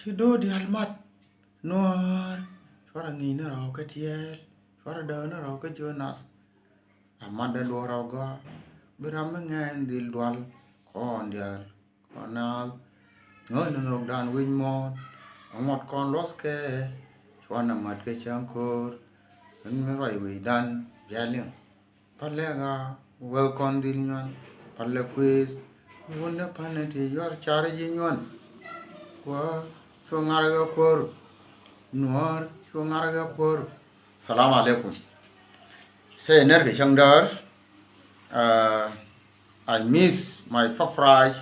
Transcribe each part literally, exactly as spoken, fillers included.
Ci do̱r diaal mat. Nuäär, cuarɛ ŋi̱i̱c ni rɔw kä tiɛɛl, cuarɛ dääk ni rɔw kä jiöt nath. A mat dee duɔ̱ɔ̱r rɔw gɔaa, bi ram mi ŋɛɛny dhil dual, kɔn diaal, kɔn naath. Ŋäth ni nhökdan wi̱c muɔ̱ɔ̱n, a ŋuɔ̱t kɔn luɔthkɛ, cuarɛ mät kɛ cäŋ köör. Ɣän mi ruac wi̱i̱dan, bia liŋ. Palɛ ɣaa, wee kɔn dhil nyuan, palɛ kuëëth, wun ni palɛ ti yuar car ji̱ nyuan. Kuäär, cu ŋar ɣä kuäär, nuäär, cu ŋar ɣä kuäär. Salam alaikum. Cä yɛ ner kɛ cäŋ däär. Uh, I miss my favorite,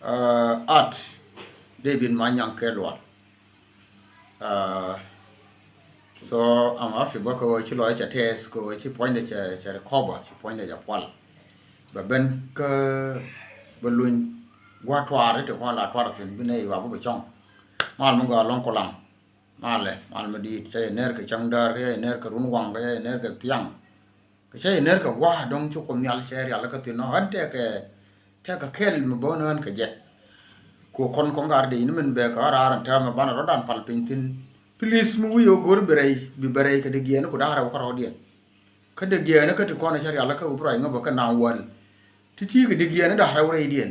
uh, art, David Manyaŋ kɛ Lual. Uh, so I'm happy bä kɛ ɣöö ci lɔc cɛ tɛth kɛ ɣöö ci puɔ̱nydɛ cɛ, cɛ recover, ci puɔ̱nydɛ cɛ pual. Bɛ ben kä bɛ luny gua̱a̱th tuaar ti kɔn la tuaar thi̱n bi nɛy wa bä bɛ cɔŋ. Mal mi gɔaa lɔŋ kulaŋ. Malɛ, mal mi di̱i̱t, cä yɛ ner kɛ cäŋ däär, cä yɛ ner kɛ run waŋ, cä yɛ ner kɛ thiaŋ. Kɛ cä yɛ ner kɛ gua̱a̱ dɔ̱ŋ ci Kuoth Nhial cɛ rial kä thi̱n nɔ, ɣän tɛkɛ, tɛkɛ kɛl mi bä ni ɣän kɛ jɛ. Ku kɔn kɔn gar dee in min bɛ kɛ ɣän raar in täämɛ banɛ rɔ̱dan pal piny thi̱n. Please mi wi̱i̱ ɣä go̱r bi rɛy, bi bɛ rɛy kɛ dee giɛɛni ku da̱a̱ rɛw kä rɔ̱diɛn. Kä dee giɛɛni kä ti kɔn cä rial kä bi rɔy ŋä bä kä naŋ wäl. Ti ti kɛ dee giɛɛni da̱a̱ rɛw rɛydiɛn.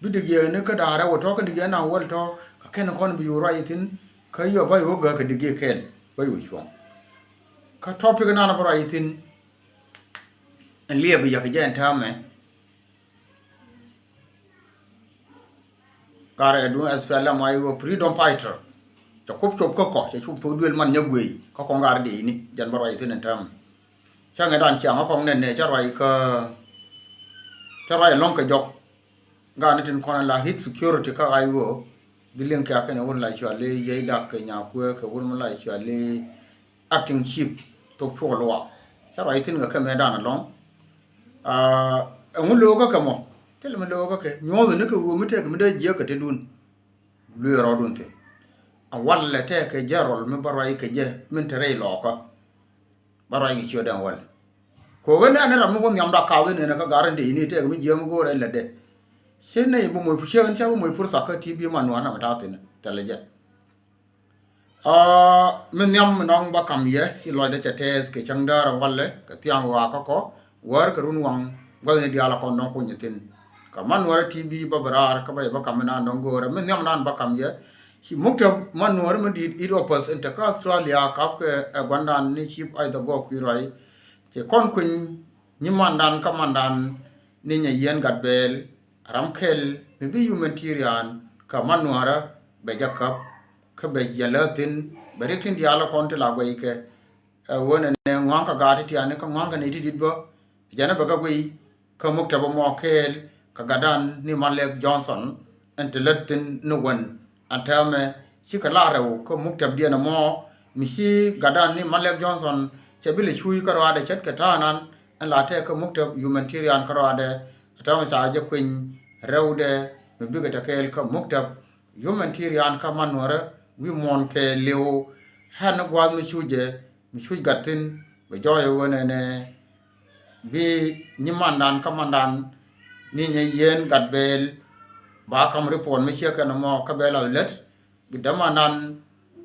Bi dee giɛɛni kä da̱a̱ rɛw tɔ kä dee giɛɛni naŋ wäl tɔ, kɛ kɛn kɔn bi yo̱o̱ ruac thi̱n, kä yɔ bä yo̱o̱ gäk kɛ dee giɛɛk kɛl, bä yo̱o̱ cuɔ̱ŋ. Kä topic nan bä ruac thi̱n, ɛn liɛp bi yak jɛ ɛn täämɛ. Gar ɛ duŋ S P L M I O freedom fighter. Cɛ kup cop kä kɔ, cɛ cup thok duël man nyɛ guëëy, kä kɔn gar dee ini, jɛn bä ruac thi̱n ɛn täämɛ. Cä ŋɛ dan ciaŋ kä kɔn nɛn nɛ, cä ruac kä, cä ruac ɛlɔ̱ŋ kɛ jɔk. Gaa ni tin kɔn la hit security kä I O. Di liŋ kia kɛn wun la cuali yey dak kɛ nya kuɛ kɛ wun mi la cuali acting chief tok cuɔ luwa. Ca ruac tin kɛ kɛ mɛ dan alɔŋ. Ah, ɛŋu lo̱o̱kä kɛ mɔ? Thil mi lo̱o̱kä kɛ. Nyuɔth ni kɛ wuu mi tɛk mi dee jiäk kɛ te dun. Luee rɔɔdun thin. A walɛ tɛk kɛ jɛ rɔl mi ba ruac kɛ jɛ min te rɛy lɔɔkä. Ba ruac kɛ ciö dɛn wäl. Kɛ ɣöö nɛn ram mi wä nhiam da kath inɛnɛ kä gar in dee ini tɛk mi jiäk mi go̱o̱rɛ lätdɛ. Cä nɛy bi moc, cä ɣän cä bi moc pur thak kä ti bi man nuan na mi ta̱a̱ thin thilɛ jɛ. Aa, mi nhiam mi nɔŋ ba kam yɛ ci lɔcdɛ cɛ tɛɛth kɛ cäŋ däär in walɛ kɛ thiaŋ ɣɔaa kä kɔ wäär kɛ run waŋ gua̱thni diaal a kɔn nɔŋ kuny thin. Kä man nuäärä ti bi ba bi raar kä ba yɛ ba kam mi naan dɔ̱ŋ go̱o̱rɛ mi nhiam naan ba kam yɛ. Ci muktäb man nuäärä mi di̱i̱t it opus in te kä Australia kap kɛ ɛ gua̱ndan ni cip aidhɔ gɔɔk kui̱ ruac. Ci kɔn kuny nyi mandan kä mandan ni nyɛ yieen gat bɛɛl. Ram kɛl mi bi humanitarian kä man nuäärä bɛ jɛ käp kä bɛ jɛ lääthin bɛ rik tin diaal kɔn ti la guɛy kɛ. Ɛ ɣöö nɛnɛ ŋɔaŋ kä gaat ti tiani kä ŋɔaŋ kä nɛy ti di̱t bä. Jɛn ɛ bɛ kɛ guiy kä muktäb ɛmɔ kɛɛl kä gatdan ni Malek Johnson ɛn ti lät thi̱n ni wän. Ɛn täämɛ cikɛ la rɛw kä muktäbdiɛn ɛmɔ mi ci gatdan ni Malek Johnson cɛ bi lɛ cuuc kä rɔaadɛ ce̱tkɛ ta̱a̱nan ɛn la tɛk kä muktäb humanitarian kä rɔaadɛ. Ɛn täämɛ ca jɛ kueny rɛwdɛ mi bikɛ te kɛɛl kä muktäb humanitarian kä man nuärä wi̱i̱ muɔ̱ɔ̱n kɛɛliw. Ɣän ni gua̱a̱th mi cucɛ mi cuc gat thi̱n bɛ jɔɔyɛ ɣöö nɛnɛ bi nyi mandan kä mandan ni nyɛ yieen gat bɛɛl. Ba kam report mi ciɛ kɛn ɛmɔ kä bɛ lath lät bi dämandan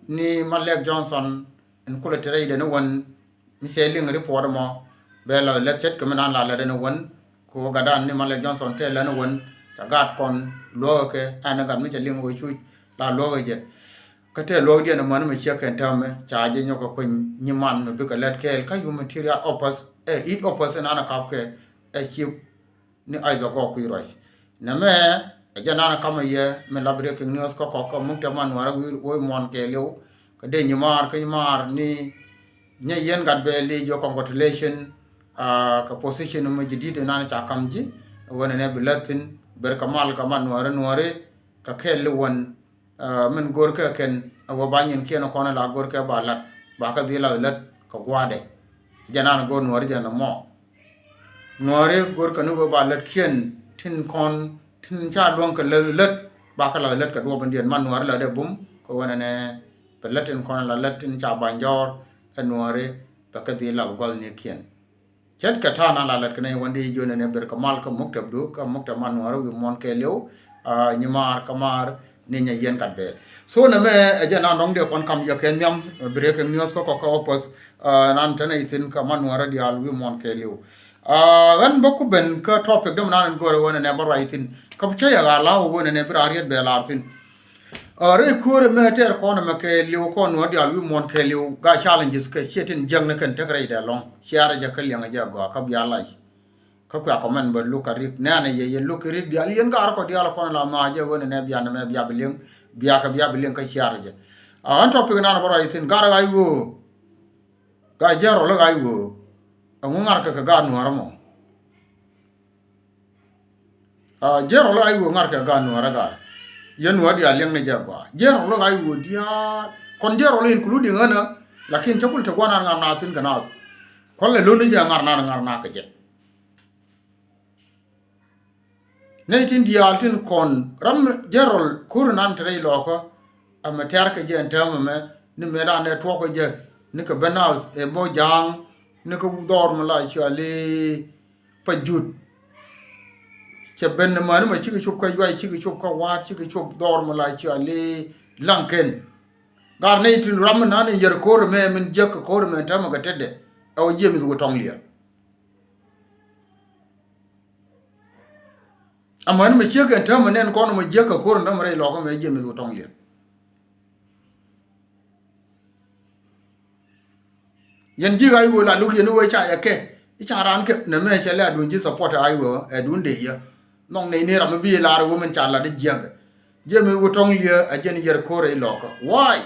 ni Malek Johnson in kulɛ te rɛydɛ ni wän. Mi cɛ liŋ report ɛmɔ bɛ la lät ce̱tkɛ mi nan la lät ɛn wän. Kɛ ɣöö gatdan ni Malek Johnson tɛ lät ɛn wän ca gaat kɔn luɔ̱ɔ̱kɛ ɛn gat mi cɛ liŋ ɣöö cuc la luɔ̱ɔ̱kɛ jɛ. Kä tɛ luɔ̱ɔ̱kdiɛn ɛmɔ ni mi ciek kɛn täämɛ ca jɛ nyɔk kɛ kueny nyi man mi bikɛ lät kɛɛl kä humanitarian opus ɛ it opus in an ɛ kapkɛ ɛ cip ni aidhɔ gɔɔk kui̱ ruac. Nɛmɛ ɛ jɛ nan kamɛ yɛ mi la breaking news kä kɔk kä muktäb man nuäärä wi̱i̱ woc muɔ̱ɔ̱n kɛɛliw. Kä dee nyimaar kä nyimaar ni nyɛ yieen gat bɛɛl di jiɔ congratulation. Kä position mi ji̱ di̱t nan ca kam ji̱ ɣöö nɛnɛ bi lät thi̱n ber kɛ mal kɛ man nuäärä nuäärä kɛ kɛɛl li wän. Min go̱rkɛ kɛn a wä ba nyinkiɛn kɔn la go̱rkɛ ba lat ba kɛ dhil la lät kɛ gua̱a̱dɛ. Jɛ nan go̱r nuɔri jɛ nɔmɔ. Nuɔri go̱rkɛ ni wä ba lät kiɛn tin kɔn tin ca luäŋ kɛ lät lät ba kɛ la lät kɛ duɔp in diɛn man nuɔri la dee bum kɛ wä nɛnɛ. Bɛ lät tin kɔn la lät tin ca ba jɔɔr ɛ nuɔri bɛ kɛ dhil la gua̱th ni kiɛn. Ce̱tkɛ ta̱a̱ na la lät kɛ nɛy wän di jiön ɛn ɛ ber kɛ mal kä muktäbdu kä muktäb man nuäärä wi̱i̱ muɔ̱ɔ̱n kɛɛliw. Nyimaar kä maar Ni nyɛ yɛn kat bɛɛl. So nɛ mɛ ɛ jɛ nan dɔ̱ŋ dee kɔn kam yɛ kɛ nhiam, eh, breaking news kä kɔk kä opus, eh, nan tɛnɛ ithin kä man nuɔrä diaal wi̱i̱ muɔ̱ɔ̱n kɛɛliw. Ah, ɣän bä ku ben kä topic däm nan in go̱rɛ ɣöö nɛ nɛ bä ruac ithin. Kä cä yɛ ɣaar la̱a̱k ɣöö nɛ nɛ bi raan riet bɛ la̱r thin. Ah, rɛy köörɛ mɛ tɛɛr kɔn ɛmɛ kɛɛliw kɔn nuɔrä diaal wi̱i̱ muɔ̱ɔ̱n kɛɛliw ga challenges kɛ ciɛ tin jiäkni kɛn tek rɛydɛ lɔ̱ŋ. Ciarɛ jɛ kä liɛŋɛ jɛ gɔaa kä bia lac. Kä kuɛ comment bä luk kɛ rik nɛnɛ yɛ yɛ luk kɛ rik diaal yɛn gaar kɔ diaal kɔn la ma jɛ ɣöö nɛ nɛ bia nɛ mɛ bia bi liŋ bia kɛ bia bi liŋ kä ciar jɛ. A ɣän topic nan bä ruac thin gaar ɣac ɣöö. Gaar jɛrɔl ɣac ɣöö. Ɛŋu ŋa̱r kɛ kɛ gaar nuɔ̱ɔ̱rä mɔ. A jɛrɔl ɣac ɣöö ŋa̱r kɛ gaar nuɔ̱ɔ̱rä gaar. Yɛn nuɔ̱ɔ̱rä diaal liŋ ni jɛ gɔaa jɛrɔl ɣac ɣöö diaal kɔn jɛrɔl including ɣänä. Lakin cä kul te guanan ŋa̱r na thin kɛ naath. Kualɛ lon ni jɛ ŋa̱r nan ŋa̱r na kɛ jɛ. Nɛy tin diaal tin kɔn ram jɛrɔl ko̱r nan te rɛy lɔkä. Ɛmɛ tɛ̈r kɛ jɛ ɛn täämɛ mɛ ni mëë dan ɛ tuɔk kɛ jɛ ni kɛ ben a ɛ bɔ ja̱a̱ŋ ni kɛ dhɔr mi la cɔali pa jut. Cɛ ben ni mäni mɛ cikɛ cop kä yuay cikɛ cop kä wa̱a̱t cikɛ cop dhɔr mi la cɔali laŋkɛn. Gar nɛy tin ram mi nan ɛ yɛr ko̱r ɛmɛ min jiäk kɛ ko̱r ɛmɛ ɛn täämɛ kɛ tetdɛ. Ɛ wä jiɛ mith wä tɔŋ liɛl. Amäni mɛ ciek kɛn täämɛ nɛn kɔn mɛ jiäk kɛ ko̱r in dämɛ rɛy lɔkä mɛ jiɛ mith wä tɔŋ liɛl. Yɛn ji̱ ɣa̱c ɣöö la luk yɛn i̱ wee ca yɛ kɛ i̱ ca raan kɛ nɛ mɛ cɛ lɛ adun ji̱ support ɣa̱c ɣöö ɛ dun dee yɛ. Nhɔŋ nɛy ni ram mi bi lar ɣöö min ca lat i̱ jiäkɛ jiɛ mith wä tɔŋ liɛl a jɛn yɛr ko̱r rɛy lɔkä. Why?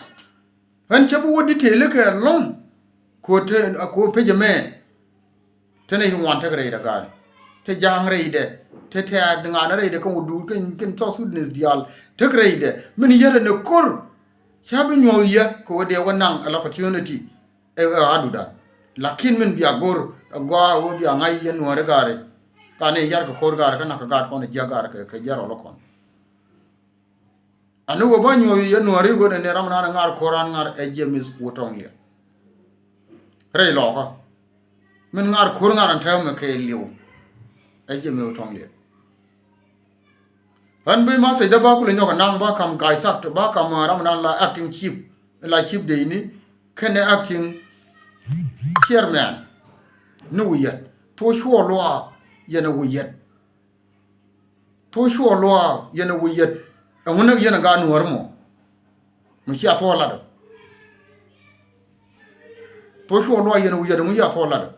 Ɣän cä bi wä detail kɛ lɔ̱ŋ. Ko̱ te ko̱ pecä mɛ. Te nɛy ti ŋuan tek rɛydɛ ga̱a̱l. Te ja̱a̱ŋ rɛydɛ. Te tɛ̈r di ŋa̱n rɛydɛ kä wä duut kä kä South Sudanese diaal. Tek rɛydɛ min yärɛ ni ko̱r. Ca bi nyuɔ̱th yɛ kɛ wä dee wä naŋ a la opportunity. Ɛ ɛ adudan. Lakin min bia go̱r ɛ gɔaa wä bia ŋa̱c yɛ nuɔ̱ɔ̱ri ga̱a̱ri. Ka ni yar kɛ ko̱r ga̱a̱ri kä nak kɛ gaat kɔn ɛ jiäk ga̱a̱ri kɛ kɛ jiäk rɔl kɔn. Ani wä bä nyuɔth yɛ nuɔri wä nɛ ni ram nan ŋar ko̱r an ŋar ɛ James Wutɔŋ Liɛl. Rɛy lɔkä min ŋar ko̱r ŋar an täämɛ kɛ liw. Ɛ James Wutɔŋ Liɛl. Ɣän bi message dä ba kulɛ nyɔk ɛ naŋ ba kam ga̱a̱c thak ba kam ram nan la acting chief la chief de ini kɛnɛ acting chairman ni wi̱i̱ yɛt. Tuɔ cuɔ luaak yɛn ɛ wi̱i̱ yɛt. Tuɔ cuɔ luaak yɛn ɛ wi̱i̱ yɛt. Ɛŋu näk yɛn ɛ gaat nuɔ̱ɔ̱ri mɔ? Mi cia thuɔ̱k latdä. Tuɔ cuɔ luaak yɛn ɛ wi̱i̱ yɛt ɛŋu cia thuɔ̱k latdä.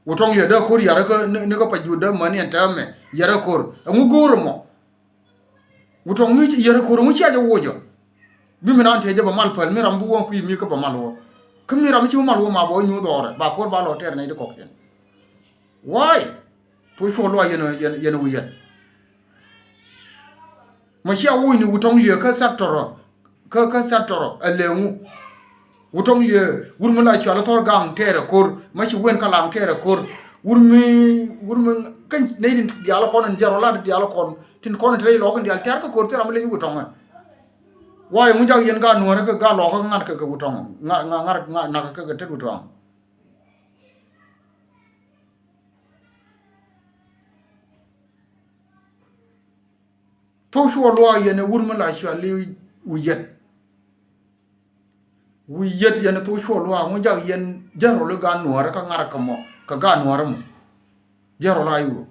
Wutɔŋ Liɛl dee ko̱r yar kä ni kä pa jut dee mäni ɛn täämɛ yar ɛ ko̱r. Ɛŋu go̱o̱r ɛmɔ? Wutɔŋ mi ci yar ɛ ko̱r ɛŋu cia jɛ wuɔcä. Bi mi nan tiɛ jɛ bɛ mal päl mi ram bi wä kui̱ mi kä bɛ mal wä. Kä mi ram mi ci wä mal wä ma bɛ wä nyuuth ɣɔrɛ ba ko̱r ba lɔ tɛɛr nɛy ti kɔ̱kiɛn. Why? Tuɔ cuɔ luaak yɛn yɛn yɛn wi̱i̱ yɛt. Ma cia wuɔ̱cni Wutɔŋ Liɛl kä sector kä kä sector ɛ lëŋu. Wutɔŋ Liɛl wur mi la cual thɔr gaŋ tɛɛrɛ ko̱r ma ci wen ka laŋ tɛɛrɛ ko̱r. Wur mi wur mi kä nɛy tin diaal kɔn in jɛr ɔ lat diaal kɔn tin kɔn in te rɛy lɔk in diaal tɛɛr kä ko̱r thil ram mi leny Wutɔŋ ɛ. Wa yɛ ŋu jak yɛn gaat nuɔ̱ɔ̱rä kä gaat lɔkä ŋa̱t kɛ kɛ Wutɔŋ ŋa̱t ŋa̱t ŋa̱t nak kɛ kɛ tet Wutɔŋ. Thok cuɔ luaak yɛn ɛ wur mi la cual i̱ wi̱i̱ yɛt. Wi̱i̱ yɛt yɛn ɛ thok cuɔ luaak ŋu jak yɛn jɛn rol i̱ gaat nuɔ̱ɔ̱rä kä ŋa̱r kɛ mɔ kɛ gaat nuɔ̱ɔ̱rä mɔ. Jɛn rol a i̱ wä.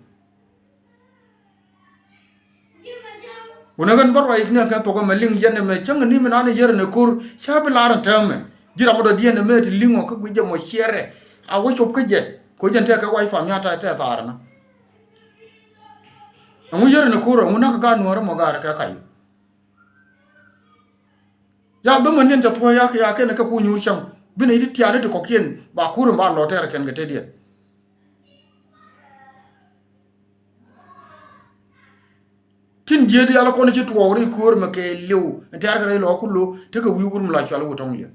Wunɛ ɣän bä ruac i̱ kɛn thok ɛmɛ liŋ yɛn ɛmɛ cäŋ ni mi nan i̱ yɛr ɛn ɛ ko̱r ca bi lar ɛn täämɛ. Ji̱ ram mi dɔ̱diɛn ɛmɛ ti liŋ ɔ kä guic jɛ mɔ ciɛrɛ. A wä cop kä jɛ. Kɛ jɛn tɛk kɛ wac pam ya ta̱a̱ tɛth thaar ɛnɔ. Ɛŋu yär ni ko̱r ɛŋu nak gaat nuɔ̱ɔ̱rä mɔ gaat kɛ kac. Ya dhämä niɛn cɛ thuɔ̱ɔ̱c yak ya kɛn kɛ ku nyuur cäŋ bi nɛy ti tiaani ti kɔ̱kiɛn ba ko̱r in ba lɔ tɛɛr kɛn kɛ tetdiɛn. Tin jiee diaal kɔn ci tuɔɔk ri ko̱r mɛ kɛ liw in tɛɛr kɛ rɛy lɔ ku lo̱ tekɛ wi̱i̱ wur mi la cual Wutɔŋ Liɛl.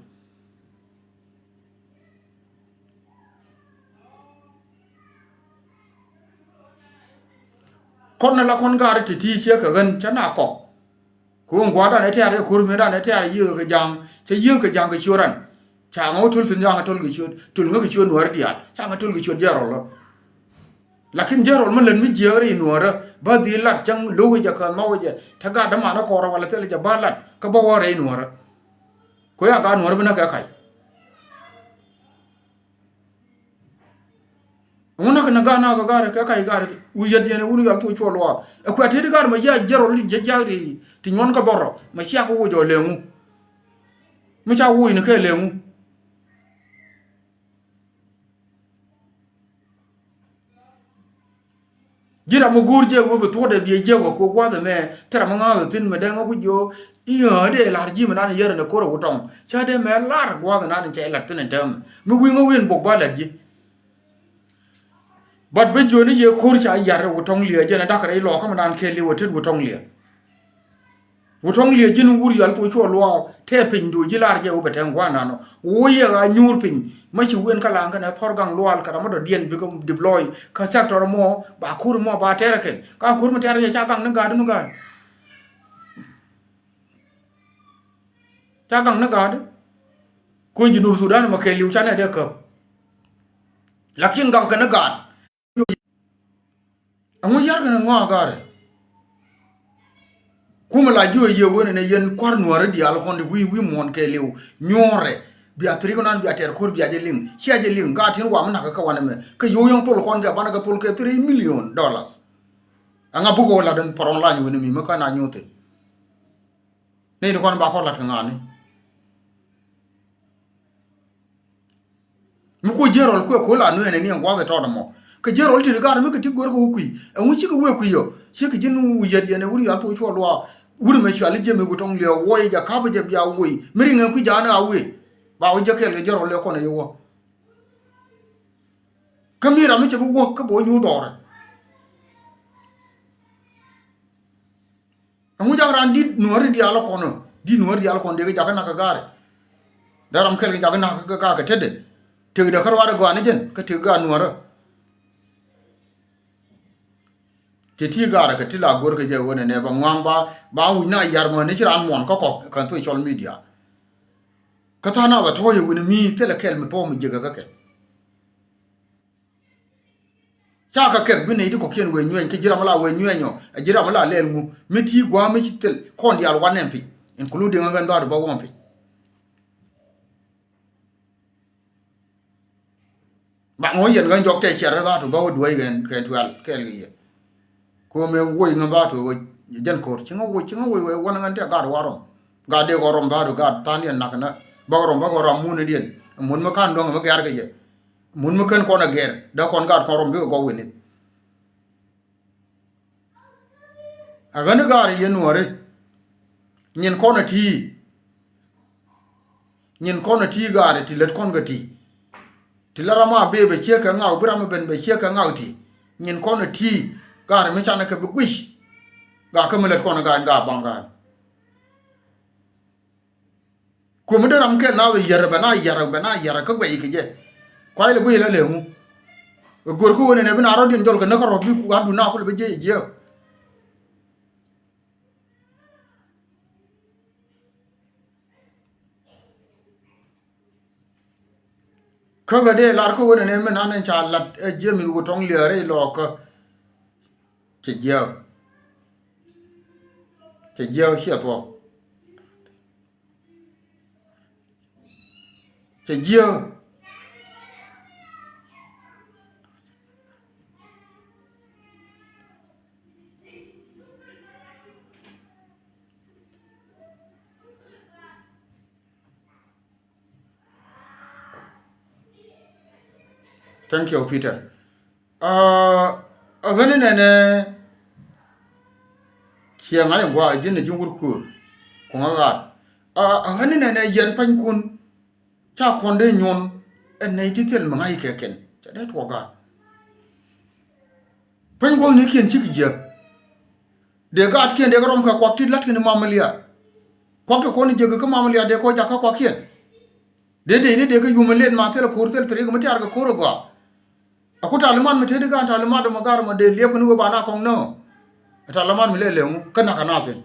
Kɔn ni la kɔn gaat ti ti ciɛ kɛ ɣän cä na kɔk. Kɛ ɣöö ŋua̱a̱r dan ɛ tɛ̈r ɛ ko̱r mëë dan ɛ tɛ̈r yiëë kɛ ja̱a̱ŋ cɛ yiëë kɛ ja̱a̱ŋ kɛ ciöt ran. Ca ŋä wä töl thi̱n ca ŋä töl kɛ ciöt töl ŋä kɛ ciöt nuäär diaal ca ŋä töl kɛ ciöt jɛɛr rɔl ɔ. Lakin jɛ rɔl mi lät mi jiääk rɛy nuäärä bä dhil lat cäŋ lo̱k jɛ kɛ nhɔk jɛ te gat dämanä kɔrä walɛ thilɛ jɛ bä lat kä bä wä rɛy nuäärä. Kuɛ a gat nuäärä bi näk kɛ kac. Ŋun nak ni gat nak kɛ gat kɛ kac gat wi̱i̱ yɛt yɛn wun yɔl thuɔ̱k cuɔ luaak ɛ kuɛ tet gat mɛ jiak jɛ rɔl jɛ jiak ti nyuɔn kä dhɔrɔ mɛ ciak kɛ woc ɔ leŋu. Mi ca woc ni kɛ leŋu. Ji̱ ram mi go̱o̱r jiɛk mi bi thuɔ̱kdɛ biɛ jiɛk wä kɛ gua̱th ɛmɛ thil ram mi ŋa̱th ɛ thi̱n mi dee ŋä ku jiö i̱ ɣän dee la̱r ji̱ mi nan yɛr ɛn ɛ ko̱r ɛ wutɔŋ ca dee mɛ la̱r gua̱th ɛnan in cɛ lat thi̱n ɛn täämɛ mi wi̱i̱ ŋä wi̱i̱ ɛn bok ba la̱t ji̱. But bi jiöni yɛ ko̱r ca yar ɛ wutɔŋ liɛ jɛn ɛ dak rɛy lɔɔkä mi nan kɛɛliw ɛ tet wutɔŋ liɛ. Wutɔŋ liɛ ji̱n wur yɔl thuɔ̱k cuɔ luaak tɛ piny duɔ ji̱ lar jɛ wä bɛ tɛŋ gua̱a̱r nanɔ wä yɛ ɣaa nyuur piny. Mä ci wen kä la̱a̱ŋ kɛnɛ thɔr gaŋ luaal kɛ ram mi dɔ̱diɛn bikɛ deploy kä sector mɔ ba ko̱r mɔ ba tɛrɛ kɛn ka ko̱r mi tɛrɛ yɛ ca gaŋ ni ga̱a̱d ni ga̱a̱d. Ca gaŋ ni ga̱a̱d. Kuny Junub Sudan mɛ kɛɛliw ca nɛ dee käp. Lakin gaŋ kɛn ni ga̱a̱d. Ɛŋu yar kɛn ŋɔak garɛ. Kumɛ la jiö yie wen ɛn ɛ yɛn kua̱r nuäärä diaal kɔn di wi̱i̱ wi̱i̱ muɔ̱ɔ̱n kɛɛliw nyuɔ̱ɔ̱rɛ. Bia thiri̱k nan bia tɛr ko̱r bia jɛ liŋ cia jɛ liŋ gat tin wam nak kɛ kɛ wanɛ mɛ kɛ yo̱o̱ yɔ̱ŋ thol kɔn kɛ banɛ kɛ thol kɛ three million dollars. Ɛŋa bukɛ wä lat ɛn pɔrɔn lany wen ɛmi mɛ kä na nyuɔ̱th thi̱n. Nɛy ni kɔn ba kɔn lat kɛ ŋa̱a̱ni. Mi kuɔ jiɛn rɔl kuɛ ko̱ la nuɛɛnɛ ni ɛn gua̱th ɛ tɔt ɛmɔ kɛ jiɛn rɔl ti ri ga̱r mi kɛ ti go̱r kɛ wä kui̱ ɛŋu cikɛ wee kui̱ yɔ cikɛ ji̱n wi̱i̱ yɛt yɛn ɛ wur yal thok cuɔ luaak. Wur mɛ cuali jiɛn mi ku tɔŋ liɛ wuɔy jɛ ka̱pä jɛ bia woi mi riŋɛ kui̱ ja̱a̱n a wee ba wä jiɛ kɛɛl kɛ jiɛn rɔl ɛ kɔn ɛ yɛ wä. Kä mi ram mi cɛ bi wä kä bɛ wä nyuur dhɔrɛ. Ɛŋu jak raan di̱t nuääri diaal kɔn ɔ di̱t nuääri diaal kɔn dee kɛ jak kɛ nak kɛ gaari. Dee ram kɛl kɛ jak kɛ nak kɛ gaari kɛ tetdɛ. Tëkdɛ kä ruaadɛ gɔaa ni jɛn kä tëk gaat nuäärä. Ti ti gaari kɛ ti la go̱r kɛ jɛ wen ɛnɛ bɛ ŋua̱a̱ŋ ba ba wi̱c na yar mɔ ni ci raan muɔ̱ɔ̱n kä kɔk kɛ social media. Kä tha̱a̱ŋ nath ɛ tɔ̱ɔ̱c ɛ wen mi thilɛ kɛl mi thuɔ̱ɔ̱m mi jiäk ɛ kä kɛl. Ca kɛ kɛk bi nɛy ti kɔ̱kiɛn wee nyuɛny kä ji̱ ram mi la wee nyuɛny ɔ ɛ ji̱ ram mi la lɛl ŋu mi ti gua̱a̱ mi ci thil kɔn diaal wanɛ piny including ɛ ɣän dhaat bä wɔm piny. Ba ŋɔ yɛn ɣän jɔk tɛ ciɛr dhaat bä wä duäc ɣɛn kɛ tuɛl kɛɛl kɛ yɛ. Ko mɛ woc ŋä ba to jɛn ko̱r ci ŋä woc ci ŋä woc wee wän ŋän tɛ gaat wa rɔm. Gaat dee kɔ rɔm ba to gaat than yɛn nak nä bä kɔ rɔm bä kɔ rɔm mun diɛn mun mi kan dɔŋ mi gɛr kɛ jɛ. Mun mi kän kɔn a gɛr dee kɔn gaat kɔn rɔm bikɛ gɔw wini. A ɣäni gaat yɛ nuɔri nyin kɔn a tii. Nyin kɔn a ti gaari ti lät kɔn kɛ ti. Ti la ram a bee bɛ ciek kɛ ŋak bi ram a ben bɛ ciek kɛ ŋak ti. Nyin kɔn a ti gaari mi canɛ kɛ bi guic. Gaa kä mi lät kɔn a gaany gaa baŋ gaany. Kuomi dee ram kɛl na wä yɛrɛ bɛ na yɛrɛ bɛ na yɛrɛ kä guɛc kɛ jɛ. Kuay lɛ guic la lɛ ŋu. Ɛ gör kä wen ɛnɛ bi na rɔ̱diɛn jɔl kɛ näk kä rɔ̱ bi ku gat dun na kulɛ bi jiɛ jiɛ. Kä ɣä dee lar kä wen ɛn ɛ min an ɛn ca lat ɛ jiɛ min wä tɔŋ liɛɛr ɛ lɔɔkä. Cɛ jiɛk. Cɛ jiɛk ciɛ thuɔk. Cɛ jiɛk. Thank you, Peter. Aa, a ɣäni nɛnɛ ciɛ ŋa̱c in gua̱a̱ ji̱n ɛ ji̱n wur kuur. Kuŋä ɣaat. Aa, a ɣäni nɛnɛ yɛn panykun. Ca kɔn dee nyuɔn ɛn nɛy ti thil mi ŋa̱c kɛ kɛn. Ca dee tuɔɔk gaat. Piny guɔ̱thnikiɛn cikɛ jiäk. Dee gaatkiɛn dee kɛ rɔm kɛ kuak ti la̱t kɛn mamalia. Kuak ti kɔn jiäk kä mamalia dee kɔ jak kä kuakiɛn. Dee dee ni dee kɛ yum ɛ lɛt ma thil ko̱r thil thil mi tiaar kɛ ko̱r ɛ gɔaa. Aku talimat mi tëëdi kaan talimat dɔmɔ ga̱r mɔ dee liɛp kɛn wee ba na kɔŋ nä. Ɛ talimat mi lɛ lɛŋu kä nak ɛ na thin.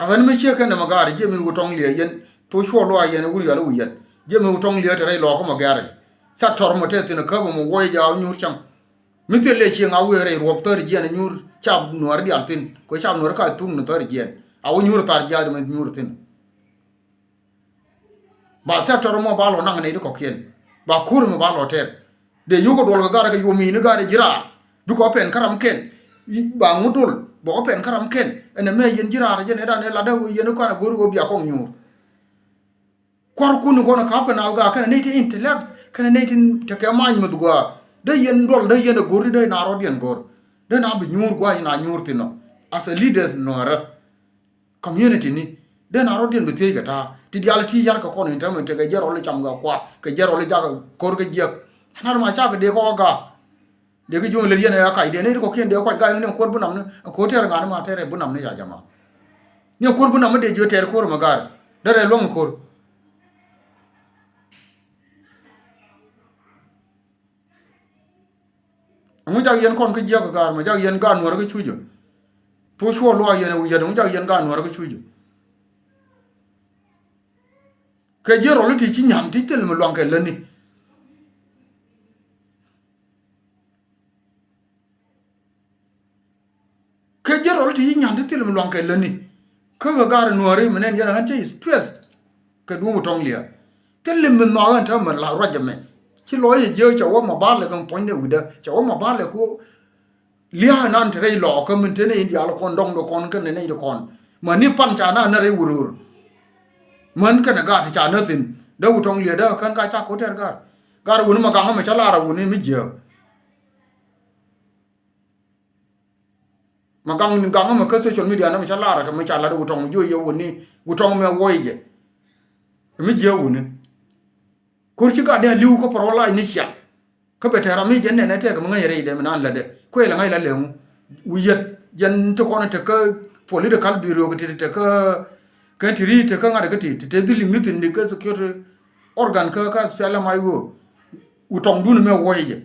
A ɣän mi ciek kɛn nɛmɛ gaari jiɛ min wä tɔŋ liɛ yɛn Thok cuɔ luaak yɛn ɛ wur yɔl i̱ wi̱i̱ yɛt. Jiɛ mi wä tɔŋ liɛɛt te rɛy lɔɔkä mɔ gɛ̈r rɛy. Thak tɔr mɔ te thi̱n ɛ käp ɛmɔ wuɔc jaw nyuur cäŋ. Mi thil lɛ cieŋ a wëë rɛy ruɔp thäär jiɛn ɛ nyuur cap nuäär diaal thi̱n. Kɛ cap nuäär ka thuk ni thäär jiɛn. A wä nyuur thar jiath mi nyuur thi̱n. Ba thɛk tɔr mɔ ba lɔ naŋ nɛy ti kɔ̱kiɛn. Ba ko̱r mɔ ba lɔ tɛr. Dee yio̱k kɛ duɔl kɛ garɛ kɛ yom ini garɛ ji̱ raar. Bikɛ ɔ pɛn kä ram kɛn. Ba ŋut dol bɛ ɔ pɛn kä ram kɛn. Ɛn ɛmɛ yɛn ji̱ raar jɛn ɛ dan ɛ lat dee yɛn kɔn ɛ go̱r ɣöö bia kɔŋ nyuur. Kua̱rkun kɔn ɛ ka̱p kɛ naath gaa kɛnɛ nɛy ti intellect kɛnɛ nɛy ti tekɛ mac meth gɔaa. Dee yɛn duɔl dee yɛn ɛ go̱r ti dee na rɔ̱diɛn go̱r. Dee na bi nyuur gɔaa yɛn a nyuur thin ɔ. As a leaders nuäärä. Community ni. Dee na rɔ̱diɛn bi thiec kɛ ta̱a̱. Ti diaal ti yar kɛ kɔn in täämɛ tekɛ jɛ rɔl i̱ cam kɛ kua. Kɛ jɛ rɔl i̱ jak ko̱r kɛ jiäk. Ɛn ɣän ma cakɛ dee kɔk ɛ ga̱a̱. Dee kɛ jiöm lel yɛn ɛ kac dee nɛy ti kɔ̱kiɛn dee kuac ga̱a̱ ni ko̱r bi nam ni. Ko̱r tɛɛr ŋa̱ni ma tɛɛr ɛ bi nam ni ca jama. Ni ko̱r bi nam mi dee jiö tɛɛr ko̱r mɛ ga̱a̱r. Dee rɛy luäŋ ko̱r. Ɛŋu jak yɛn kɔn kä jiäk kɛ gaar mɛ jak yɛn gaat nuäärä kä cucä. Thok cuɔ luaak yɛn ɛ wi̱i̱ yɛt ɛŋu jak yɛn gaat nuäärä kä cucä. Kɛ ji̱ rɔl i̱ ti ci nyan ti thil mi luaŋ kɛ lätni. Kɛ ji̱ rɔl ti ci nyan ti thil mi luaŋ kɛ lätni. Kä kɛ gaat nuääri mi nɛn yɛn ɣän cä stress. Kɛ duŋ wä tɔŋ lia̱a̱ thil mi nhɔak ɣän täämɛ la ruac ɛmɛ. Ci lɔc ɛ jiääk cɛ wä ma ba̱a̱lɛ kɛ puɔ̱nydɛ wi̱cdä cɛ wä ma ba̱a̱lɛ ku. Lia̱a̱ nan te rɛy lɔɔkä min te nɛy in diaal kɔn dɔ̱ŋdɛ kɔn kɛnɛ nɛy ti kɔn. Mäni pan ca na nä rɛy wurur. Män kɛnɛ gaat ti ca nä thi̱n dee wä tɔŋ lia̱a̱ dee kän ka ca ko̱tɛr gaat. Gaat wuni ma gaŋä mɛ cä lar a wuni mi jiääk. Ma gaŋ ni gaŋä mɛ kä social media nä mɛ cä lar kɛ mɛ ca lat wä tɔŋ jiö yɛ wuni wä tɔŋ mɛ wuɔc jɛ. Mɛ jiääk wuni. Ko̱r ci gat dee a li̱w kä pärɔ lac ni ciaŋ. Kä bɛ tɛ̈r ram mi jɛn nɛn ɛ tɛk mi ŋäc rɛy dɛ mi naan lätdɛ kuɛ lɛ ŋa̱c la lɛŋu. Wi̱i̱ yɛt jɛn ti kɔn ɛ tek kä political bureau kɛ ti tek kä kɛn ti ri tek kä ŋa̱t kä ti ti te dhil i̱ mi thi̱n di kä security organ kä kä SPLM-IO. Wä tɔŋdun mɛ wuɔc jɛ.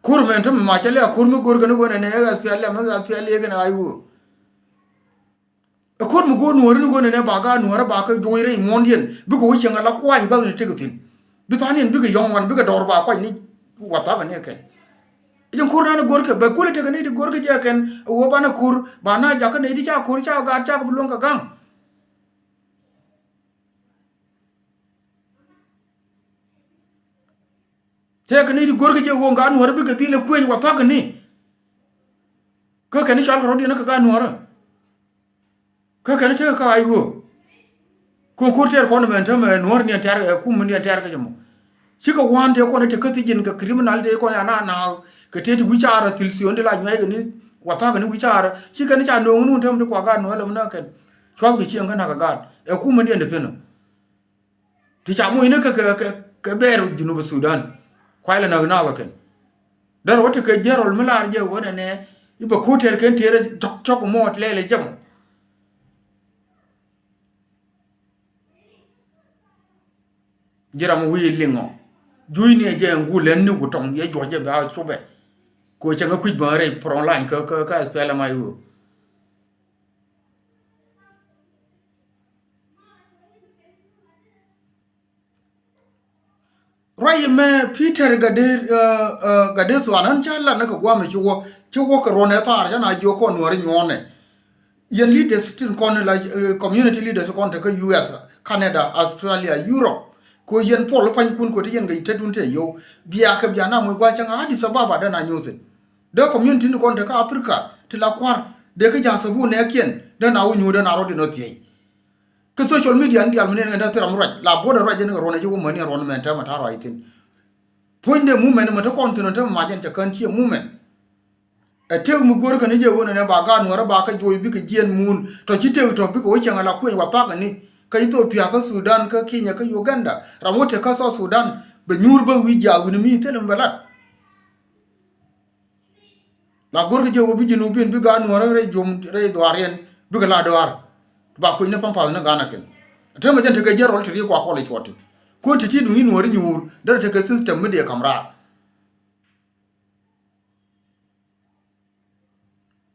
Ko̱r mɛn te mi ma cä lɛ a ko̱r mi go̱r kɛn i̱ ɣöö nɛnɛ ɛ SPLM ɛ SPLA kɛn IO. Ɛ ko̱r mi go̱o̱r nuääri ni ɣöö nɛnɛ ba gaat nuäärä ba kɛ juɔc rɛy muɔ̱ɔ̱ndiɛn bikɛ wä cieŋ ala kuany bäth ni tekɛ thi̱n. Bi tha̱a̱niɛn bikɛ yɔ̱ŋ wan bikɛ dɔɔr ba kuany ni wathakɛ ni ɛ kɛn. Jɛn ko̱r nan ɛ go̱rkɛ bɛ kulɛ tekɛ ni ti go̱rkɛ jɛ ɛ kɛn ɛ ɣöö banɛ ko̱r ba na jakä nɛy ti ca ko̱r ca gaat cakɛ bi luäŋ kɛ ga̱ŋ. Tëëkɛ ni ti go̱rkɛ jɛ ɣöö gat nuäärä bikɛ dhil ɛ kuëny wathakɛ ni. Kä kɛn i̱ cɔalkɛ rɔ̱diɛn kä gat nuäärä. Kä kɛn i̱ tekɛ kä IO. Ko̱n ko̱r tɛɛr kɔn mɛn täämɛ nuäär ni ɛn tɛ̈r ɛ kum ni ɛn tɛ̈r kä jɛ mɔ. Cikɛ wa̱a̱n tëë kɔn i̱ te kä thi̱ji̱n kɛ criminal tëë kɔn ya na naak kɛ tëë ti wi̱caarä thil thion ti la nyuackɛ ni wathakɛ ni wi̱caarä. Ci kɛn i̱ ca no̱o̱ŋ ni wun täämɛ ti kua gat nuäärä lɛ mi näk kɛn. Cua̱thkɛ cieŋ kä na̱k kɛ gat ɛ kum ni ɛn te thi̱n ɔ. Ti ca moc ni kä kɛ kɛ kɛ bɛɛr Junub Sudan. Kuay lɛ näk nath kɛn. Därɛ wä ti kɛ jiɛn rɔl mi lar jɛ wä nɛnɛ i̱ bɛ ko̱ tɛr kɛn tëërä cɔk cɔk mɔɔt lɛl ɛ jɛ mɔ. Ji̱ ram wi̱i̱ liŋɔ juc ni ɛ jɛ ɛn gul ɛn ni ku tɔŋ yɛ juɔc jɛ bɛ a copɛ. Kɛ cɛ ŋä kui̱c bä rɛy front line kä kä kä SPLM-IO. Ruac ɛmɛ Peter Gade, ɛ, ɛ, Gade Thuan ɣän cä lat ni kɛ guamɛ ci wä ci wä kɛ ruɔ̱n ɛ thaar cä na jiök kɔn nuäri nyuɔ̱ɔ̱nɛ. Yɛn leaders tin kɔn la, ɛ, community leaders kɔn te kä U S, Canada, Australia, Europe. Ko yɛn puɔl pa̱nykun ko ti yɛn kɛ tetdun te yio̱w bia kɛ bia na moc gua̱c cäŋ Addis Ababa dee na nyuuth in. Dee community ni kɔn te kä Africa ti la kua̱r dee kä ja̱th abun nɛɛkiɛn dee na wä nyuuth dee na rɔ̱diɛn ɔ thiec. Kä social media ni diaal mi nɛn ŋɛn te thil ram ruac la buɔ̱t ruac ni kɛ ruɔn ɛ ci wä mäni ruɔn mɛn täämɛ ta̱a̱ ruac thi̱n. Puɔ̱nydɛ movement mɛ te kɔn thi̱n ɔ te mac ɛn cɛ kään ciɛ movement. Ɛ tëk mi go̱r kɛn i̱ jɛ ɣöö nɛnɛ ba gaat nuäärä ba kä juɔc bikɛ jiɛn muun tɔ ci tëk tɔ bikɛ wä cieŋ ala kuëny wathakɛ ni kä Ethiopia kä Sudan kä Kenya kä Uganda ram wä te kä South Sudan bɛ nyuur bä wi̱i̱ jiaath wi̱ni mi thilɛ mi bɛ lat. La go̱rkɛ jɛ wä bi Junubin bi gaat nuäärä rɛy jom rɛy dhuaariɛn bikɛ la dɔaar. Ba kuec ni pampath ni ga̱a̱n akɛn. Te mɛ jɛn tekɛ jɛ rɔl ti ri kua kɔl i̱ cuɔt ti kuɔn ti ti duŋ i̱ nuäärä nyuur derɛ tekɛ system mi dee ka̱m raar.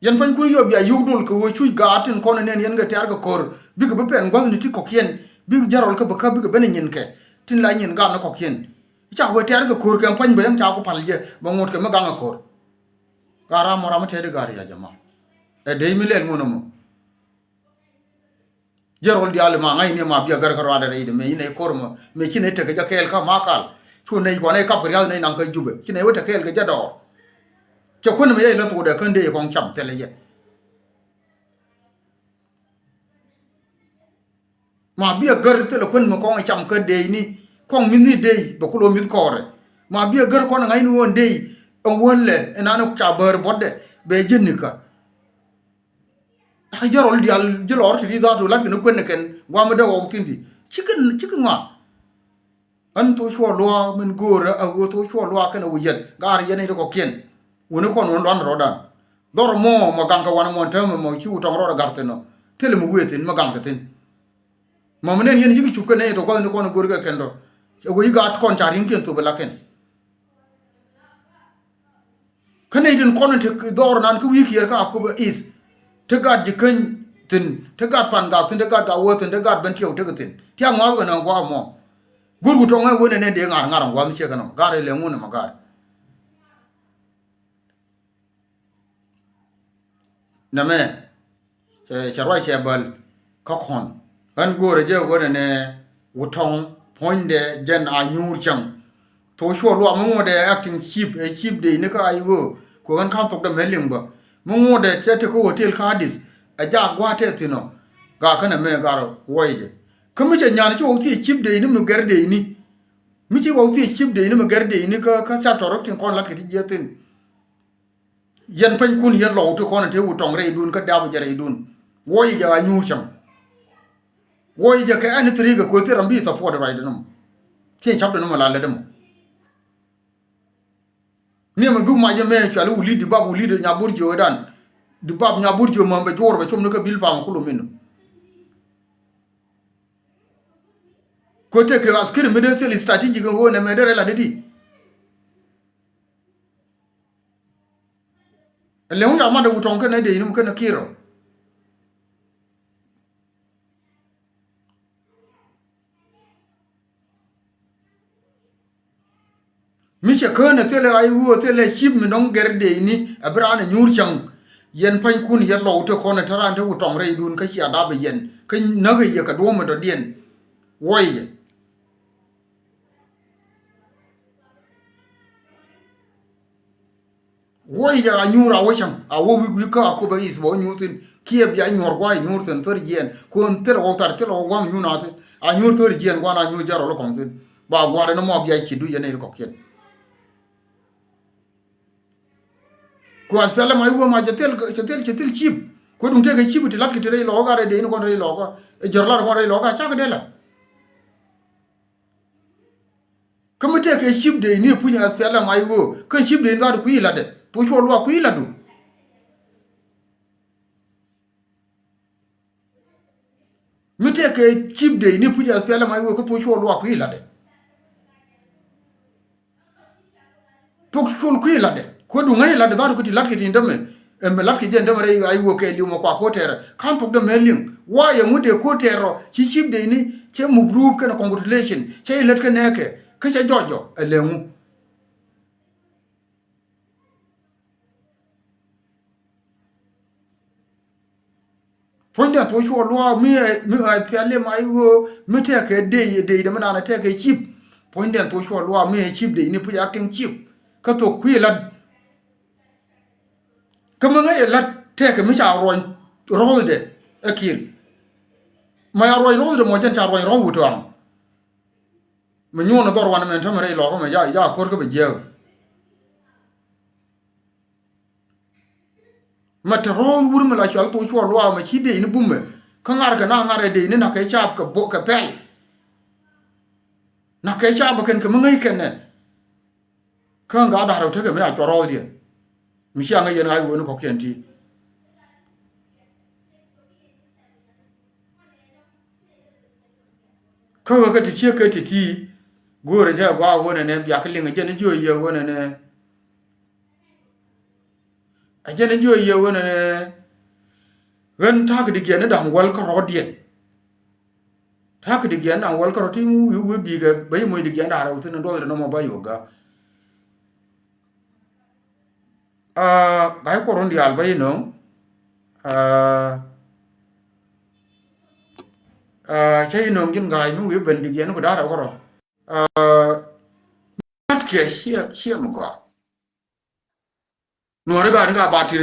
Yɛn pua̱nykun yɔ bia yio̱w dol kɛ ɣöö cuc gaat tin kɔn ɛ nɛn yɛn kɛ tɛ̈r kɛ ko̱r bikɛ bi pɛn gua̱thni ti kɔ̱kiɛn, bik jɛrɔl kä bi kä bikɛ ben ɛ nyin kɛ tin la nyin gaat ni kɔ̱kiɛn. Ca wee tɛ̈r kɛ ko̱r kɛ pua̱ny bɛ yɛn ca ku pal jɛ bɛ ŋot kɛ mi gaŋ ɛ ko̱r. Gaat ram mɔ ram mi tɛ̈r i̱ gaat ya jama. Ɛ dee mi lɛl ŋun ɛmɔ. Jɛ rol diaal ma ŋa̱cni ma biɛ gär kä ruaadɛ rɛydɛ mëë ci nɛy ko̱r mɔ mëë ci nɛy tekɛ jɛ kɛɛl kä ma kal. Cu nɛy kɔn nɛy kap kɛ riath nɛy naŋ kä Jubɛ ci nɛy wä te kɛɛl kɛ jɛ dɔɔr. Cɛ kuän mɛ yɛy lä thokdɛ kän dee kɔŋ cam thilɛ yɛ. Ma biɛ gär thilɛ kuän mɛ kɔŋ cam kä deeyni kɔŋ mi̱thni deey bɛ kulo mi̱th kɔɔrɛ. Ma biɛ gär kɔn ŋa̱cni wä deey ɛn wä lɛ ɛn an ca bäär buɔtdɛ bɛ ji̱n nikä. Ɛ jɛ rol diaal ji̱ lɔr ti ti dhaatu lat kɛn kuën ni kɛn guam mi dee ɣɔw thi̱n ti. Cikɛ, cikɛ ŋɔa. Ɣän thok cuɔ luaak min go̱o̱rä a ɣöö thok cuɔ luaak kɛn a wi̱c yɛt gaar yɛn i̱ ti kɔ̱kiɛn. Wuni kɔn wun luan rɔɔdan. Dhɔr mɔ mɔ gaŋ kɛ wan mɔ täämɛ mɔ ci wut tɔŋ rɔɔd a ga̱r thi̱n ɔ. Thilɛ mi wëë thi̱n mi gaŋ kɛ thi̱n. Mɔ mi nɛn yɛn yik cup kɛn nɛy tɔ gua̱thni kɔn go̱o̱r kɛ kɛn tɔ. Ɛ wee yi gaat kɔn ca ri̱ŋkiɛn thop ɛ la kɛn. Kä nɛy tin kɔn in te dhɔr nan kä wi̱i̱ kiɛɛr kä Akobo East. Te gat ji̱ käny thi̱n, te gat pan gak thi̱n, te gat gak wee thi̱n, te gat ben tiɛw tek thi̱n. Tiak ŋɔath kɛ nɔŋ gua̱a̱k mɔ. Go̱o̱r ku tɔŋ ɛ wen ɛn ɛ dee ŋa̱r ŋa̱r ŋua̱th mi ciɛ kɛ nɔ. Gat ɛ lɛ ŋun ɛmɔ gat. Nɛmɛ cɛ, cɛ ruac cɛ bäl kä kɔn. Ɣän go̱o̱rä jɛ ɣöö nɛnɛ wutɔ̱ŋ puɔ̱nydɛ jɛn a nyuur cäŋ. Thok cuɔ luaak mi ŋuɔ̱tdɛ acting chief, ɛ chief dee ni kä a i̱ ɣöö kuɛ ɣän ka̱n thokdɛ mɛ liŋ bä. Mi ŋuɔ̱tdɛ cɛ te kä hotel kä Addis ɛ jaak gua̱a̱th tɛth thi̱n ɔ. Gaak kä nɛmɛ gaar wuɔcɛ jɛ. Kä mi cɛ nyan ci wä thiec chief dee ni mi gɛr dee ni. Mi ci wä thiec chief dee ni mi gɛr dee ni kä, kä ca tɔrɔk tin kɔn la̱t kɛ ti jiɛ thi̱n. Yɛn pɛnykun yɛn lɔw ti kɔn te wut tɔŋ rɛydun kä dap jɛ rɛydun. Wuɔy jɛ a nyuur cäŋ. Wuɔy jɛ kɛ ɛn thiri kɛ kueth thil ram bi support right nɔm. Thieny cap de nɔm a la lät ɛmɔ. Ni ɛmɛ bi mac ɛmɛ cuali wuli di bab wuli di nyabur jiö dan. Di bab nyabur jiö mɛ bɛ juɔr bɛ com ni kä bil pam kulu minu. Kueth te kɛ askiri mi de thil strategic ɣöö nɛ mɛ de rɛl a de di. Ɛlɛŋ wi̱c a mat ɛ wut tɔŋ kɛnɛ dee i̱ ni mi kɛnɛ ki̱i̱r ɔ. Mi cɛ kään ɛ thilɛ a i̱ ɣöö thilɛ cip mi nɔŋ gɛr dee i̱ ni ɛ bi raan ɛ nyuur cäŋ. Yɛn pa̱nykun yɛn lɔw te kɔn ɛ te raan te wut tɔŋ rɛydun kä cia dap ɛ yɛn kä näk ɛ yɛ kɛ duɔ̱ɔ̱m ɛ dɔ̱diɛn. Wuɔy jɛ. Wuɔy jɛ a nyuur a wä cäŋ a wä wi̱i̱ wi̱i̱ kä a Akobo East bɛ wä nyuur thi̱n kiɛ bia nyuɔr gua̱a̱c nyuur thi̱n thäri jiɛɛn. Kuɔn thilɛ wä thar thilɛ wä gua̱a̱m nyuur a thi̱n a nyuur thäri jiɛɛn gua̱a̱n a nyuur jɛ rɔl kɔŋ thi̱n. Ba gua̱a̱r ɛn mɔ bia ci duc ɛn nɛy ti kɔ̱kiɛn. Ku a thilɛ ma i̱ wä ma cɛ thil cɛ thil cɛ thil cip. Kuɛ duŋ tëëkɛ cip ti la̱t kɛ ti rɛy lɔɔkä rɛy dee in kɔn rɛy lɔɔkä. Ɛ jɔr la̱t kɔn rɛy lɔɔkä a cakɛ dee la̱t. Kä mi tëëkɛ cip dee ni puc a thilɛ ma i̱ wä kä cip dee in gaat kui̱ la̱tdɛ. Puc cuɔ luaak kui̱ la̱tdu. Mi tëëkɛ cip dee ni puc a thilɛ ma i̱ wä kä puc cuɔ luaak kui̱ la̱tdɛ. Thok col kui̱ la̱tdɛ kuädu ŋäc la̱tdɛ dha̱a̱t ku ti la̱t kɛ tin dämɛ. Ɛmɛ la̱t kɛ jɛn dämɛ rɛy ɣa̱c wä kɛ li̱w mɛ kua ko̱tɛrɛ ka̱n thok dämɛ li̱ŋ. Wa yɛ ŋut dee ko̱tɛr rɔ ci cip dee ni cɛ muk ruup kɛnɛ congratulation cɛ ilät kɛ nɛɛkɛ kä cɛ jɔc jɔ ɛ lɛ ŋu. Puɔ̱nydɛ thok cuɔ luaak mi ɛ mi ɛ piali ma i̱ ɣöö mi tɛkɛ dey dey dɛ mi naan ɛ tɛkɛ cip. Puɔ̱nydɛ thok cuɔ luaak mi ɛ cip dey ni puc acting cip. Kä thok kui̱ la̱t. Kä mi ŋäc ɛ la̱t tɛkɛ mi ca ruɔny rɔ̱ɔ̱thdɛ ɛ ki̱i̱r. Ma ya ruɔny rɔ̱ɔ̱thdɛ mɔ jɛn ca ruɔny rɔ̱ɔ̱th wut tɔaŋ. Mi nyuɔn ɛ dhɔr wan mɛn tämɛ rɛy lɔkä mɛ ja ja ko̱r kä bɛ jiääk. Mɛ te ro̱o̱th wur mi la cual thok cuɔ luaak mɛ ci dec ni bumɛ kä ŋa̱rkɛ na ŋa̱rkɛ dec ni na̱kɛ caap kɛ bok kɛ pɛl. Na̱kɛ caap kɛn kɛ mi ŋäc kɛn nɛ. Kä ŋa̱ da̱r rɛw tekɛ mi a cuɔ rɔɔth diɛn mi cia ŋäc yɛn ŋa̱c ɣöö ni kɔ̱kiɛn ti. Kä ɣä kä ti ciek kä ti ti. Go̱o̱rɛ jɛ a gɔaa ɣöö nɛnɛ bia kä liŋ jɛn jiö yɛ ɣöö nɛnɛ. A jɛn jiɔ yɛ wen ɛn ɣän ta̱a̱ kɛ di giɛn ni da̱ŋ wäl kärɔ̱diɛn. Ta̱a̱ kɛ di giɛn da̱ŋ wäl kärɔ̱ ti mi wi̱i̱ wi̱i̱ bi̱i̱ kɛ ben moc di giɛn da̱ŋ rɛw thi̱n in duɔth di nɔmɔ ba yo̱k gä. Aa, ga̱a̱c kuɔr wun diaal bä inɔ̱ŋ. Aa, aa, cä inɔ̱ŋ ji̱n ga̱a̱c mi wi̱i̱ ben di giɛn ku da̱a̱r rɛw kärɔ̱. Aa, mat kiɛ ciɛ, ciɛ mi gɔaa. Nuɔ̱ɔ̱ri ga̱a̱c ni ka ba tir